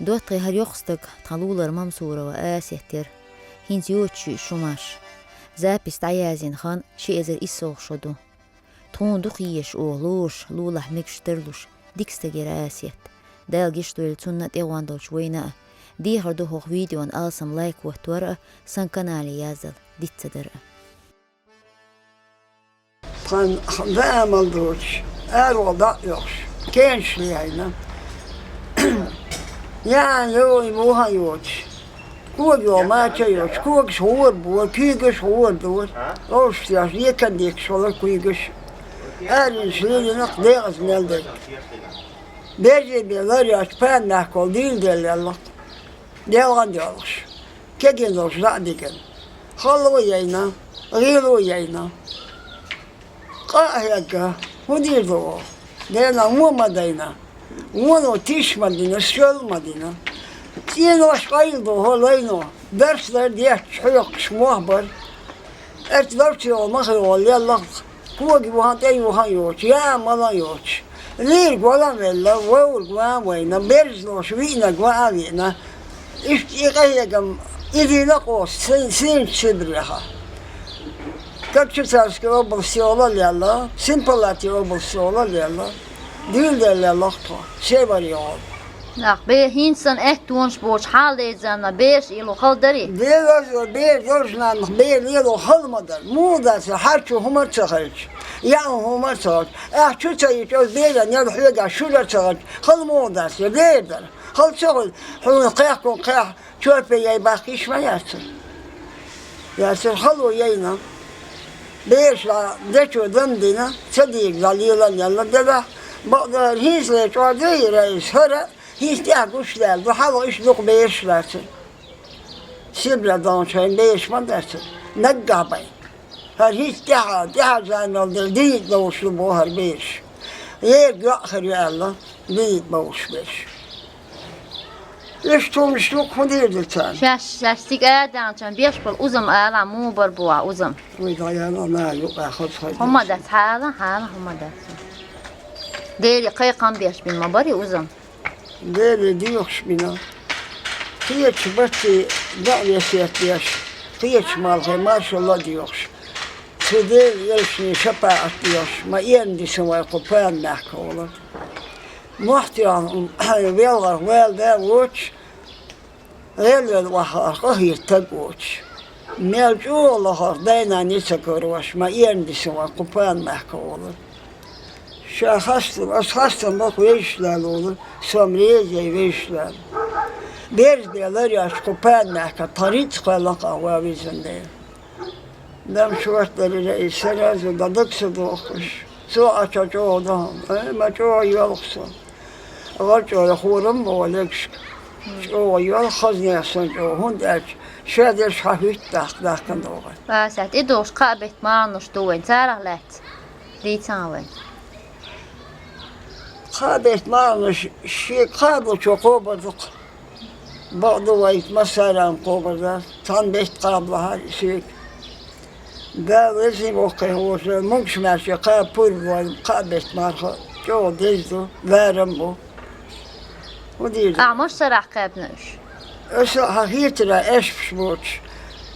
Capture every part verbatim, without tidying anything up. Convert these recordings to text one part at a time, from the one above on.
ДоттагӀий, хӀара йоккха стаг тхан лулара Мамсурова Асет яр. ХӀинца йоцуш ю и шун марша. Запись дӀаяздина хан ши эзар иссалгӀа шо ду. Тхуна дукха езаш оха лоруш, лулахь мегаш тарлуш, дика стаг яр Асет. Дала гечдойла цунна а, тӀегӀон долчу вайна а. Дехар ду хӀокху видеон алсам лайк хӀоттор а, сан канале яздала диц ца дар а. Тхан даа мал доцуш, аьрру дӀа а оьхуш, кенаш лехьийна. Яа, йой, муха йоцуш. Кога йо мача йоцуш, когаш гӀора бора, куьйгаш гӀора дора. Ловш деш, екан декаш хилар куьйгаш. Аринаш лелийнарх декъаза мел дерг. Берже бен лар йоцуш, пан мехкал дийла делла лелларх. ДелгӀан доьлхуш. Кегина долуш дӀа а дигина. Халло а яйна, гӀело а яйна. Къа а хӀегга, хӀун дийр ду оха? Дена вон ма дайна. Воно тиш ма дина, соьл ма дина. ЦӀенош къайла ду хӀо лайно. Дарс дар детташ хьоькхуш мох бара. Эцу дарцо ма хилла лелларх. Кога юхана, тӀе юхана йоцуш, яа мала йоцуш. Лийриг вала а велла, вовраг ван а вайна, берзалош виънарг ван а виъна. Иштта и къахьегам, и дина къоса, син-, синчу Сибреха. Кокчетаврский область йола а лелла, Семипалатин область йола а лелла. Дийла делла лелларх тхо, Севар йола. Нах, бе-, хӀинца санна аьттонаш боцуш хьаладайзанна бераш лело хала дарий? Бер, бер долчу нанах бер лело хала ма дара. Муха дац, хьарчо хӀума а ца хилча, яа хӀума а ца хилча. Ахь чу ца йича, оцу беран ял хьоьгахь шура а ца хилча, хала муха дац, я бер дара. Хала ца хуьлу, хьуна кхехкун кхехь, чорпе яй баккхийш ма яцара. Яцара хало яйна. Бераш дӀа дечо дам дина, ца дийриг дӀа лелан яьлла делахь, бакъдолу хӀинцале чӀор ду и райс, хӀара хӀинца тӀаьхьа гуш даьлла ду, хьалха иштта дукха бераш дацара. Сибре долчу хенахь бераш ма дацара, наггахь бай. ХӀара хӀинца тӀаьхьа, тӀаьхьа замел дерг дийна долуш ду боху хӀара бераш. Ерг йоӀ хир ю аьлла, дийна болуш бераш. Иштта хӀуманаш ду-кх, хӀун дийр ду царна? Шаьш, шаьш цига адаьхначарна беш болу узам алахь, муха бар бу ахь узам? Вай дӀаяьлла, наха юкъахь хаза хаза. ХӀума дац, хьала, хьала хӀума дац. Дели кхайкхам беш бина ма барий узам? Дели доьхуш бина. Кхечу баттий даа весет деш, кхечу малхе маршалла а доьхуш. Цу Делан элчане шапаӀат доьхуш, ма эрна дисина вай кху пана мехкахула. Мохь тоьхна велхарх вала да а воцуш, гӀелвелла вахарх къахета стаг воцуш. Мел чӀогӀа лахарх дай-нана ца карош, ма эрна дисина вай кху пана мехкахула. Ша хастам, ас хастам боху везаш Дала волу, со-м реза яй везаш Дала. Берза бен лар йоцуш кху пана мехкан тхан рицкъ кхоьллакх ахь, ва везан Дела. Дам шорта дарира и сараза дан даг ца дохуш. Цо Ӏачо чӀогӀа дан, э, ма чӀогӀа йоьлху со. ГӀар чӀогӀа хурам а бо легашка. ЧӀогӀа йоьлху хазнех санна чӀогӀа, хӀунда аьлча шадерш хьан хӀуьтту даккха даьккхина догӀу. Асет, и долуш кхаа бетта марханаш ду вайн, царах лаьцна дийцахьа вайн. Кхаа бетта марханаш шега кхаа болчо кхобар ду-кх. Бакъду вай массаран кхобар дац, цхьана бетта кхаба лахьара и соьга. Дала везий воккхий хьоша, мугаш-маьрша кхаба пурба вайн кхаа бетта марха, чӀогӀа деза ду, ларам а бу. ХӀун дийр ду? Ахьа маша шарахь кхаьбна уьш? Аса хьан хетара эшпаш боцуш,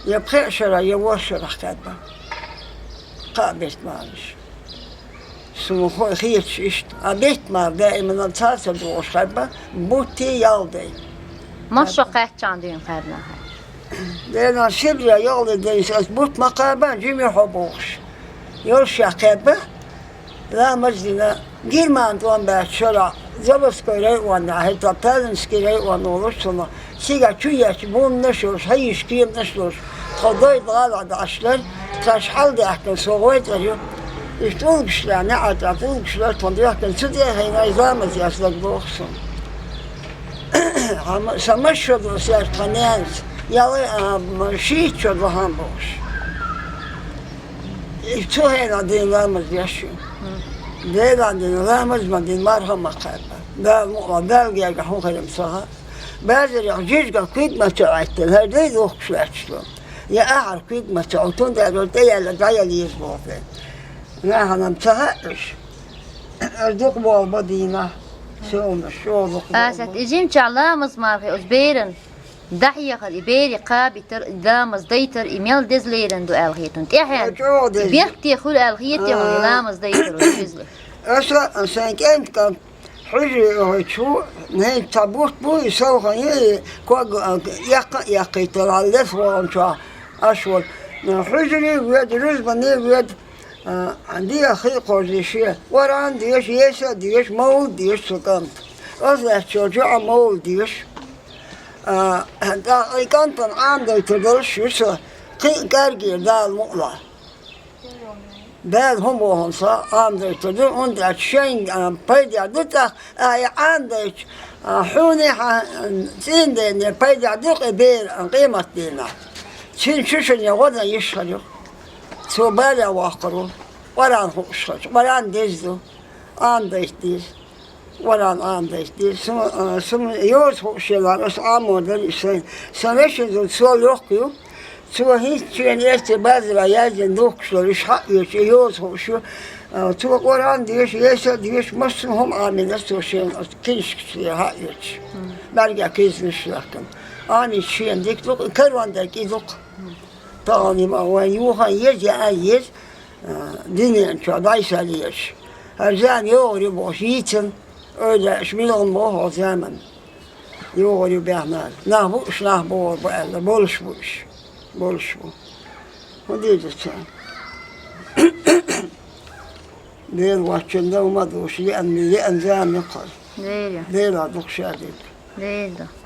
я пхеа шарахь, я ворхӀ шарахь кхаьбна. Кхаа бетта марханаш. Суна хо-, хеташ иштта. А бетта марха даиманал цхьацца догӀуш кхаьбна, бутти ялдай. Маша кхаьччахьана дуьйна кхаьбна хьайн? Дена Сибре ялгӀа дайса ас бутт ма кхаба, жимехьо бохуш. Йолшехь кхаьбна, ламаз а дина, Герман тӀом баьчча шарахь, Заводской районехь, хӀета Таллинский район волуш цунах, цигахь чу етташ, буннаш а йолуш, хьаьжкӀаш кеманаш а долуш, тхо дойла гӀалахь дӀашлар, тхаьш хьаладаьхкина со гӀойтӀар ю. Иштта тӀулгаш лаьа, неӀарца тӀулгаш лар тхуна дехкина, цу тӀе а хӀайна, ламаз яц дагадоху суна. Амма сан маша шо ду саьш тхан ненас, ялай а, м, шийтта шо ду хан бохуш. И цу хенахь дина ламаз деш ю. Делахь дина ламаз ма дина, марха ма кхаьбна. Дала мукъалахь, Дала гергахь хӀун хир ма ца хаьа. Базарехь жижигах куьг ма ца Ӏоьттина, хӀара дай духкуш лаьтташ ду. Я ахьар куьг ма ца Ӏоьттина, тӀе аьлла, дӀаяла еза боху те. Нахана-м ца хаьа уьш. Аса дукха болу бан дийнахь. Сона шолгӀа. Асет, и жимчохь ламаз мархи оцу беран дӀахьехар, и бере кхабийтар, и ламаз дайтар, и мел деза лерина ду аьлла хетун. ТӀаьхьенна, чӀогӀа деза. Бехке хуьлу аьлла хетий хьуна, и ламаз дайтар оцу деза ле? Аса, сан кӀентан кӀант хьуьжаре оьхуьйтуш ву, хӀинца цхьа бутт бу, и совгӀатна, и ког, а, эккха а эккхийтар, хьан леса вахана чохь, аш волу. Хьуьжаре а воьду, рузбане а воьду, а, дехьа хи а кхозу шен. Къуръан а деша, Еса а деша, мовлид а деша цу кӀанта. Аса лаьттачу жиӀа мовлид деша. А, тӀаккха и кӀантана Ӏамадайтар долуш ю со, кхин а кӀоргера Дала мукъ лахь. Бала хӀун боху сан Ӏамадайтар ду, хӀунда аьлча шайна, а, пайдехь ду тӀаккха, а, и Ӏамадайтча, а, хьуна хьан, а, цӀийнан дене пайдехь ду-кх и бер, а, къематдийнахь. Цуьнан чу шуна гӀо дан йиш хир ю. Цо бале воккхур ву. Къуръан хууш хилча, Къуръан деза ду. Ӏамадайта деза. Къуръан Ӏамадайта деза. Суна, а, суна йоза хууш елахь, аса Ӏамо дара и сайн. Сан вешин зуда сол йоккха ю. Цо хӀинца шена эсте базара яздина духкуш долу, уьш хьаоьцу, и йоза хууш ю. А, цо Къуръан а деша, Еса а деша, массо а хӀума Ӏамийна цо шена, оцу книжкаш тӀера хьаоьцуш. БӀаьргех кизнаш а лаьхкина. Ӏамийча шена дика ду-кх, и карон дерг и ду-кх. Тахана ма вайн юха а еза, яа а еза, а, дуьнен чохь дӀасалелаш. ХӀара зама йогӀур ю бохуш йийцина, ойла еш мила хӀума боху хӀокху заманна. ЙогӀур ю баьхнера. Нах бу уьш, нах богӀур бу аьлла, болуш бу уьш. Болуш бу. ХӀун дийр ду царна? Дела воцчунна дан ма дуьйш, еана, еана зама ю-кх хӀара. Дела. Дела дукха ша дерг. Дела.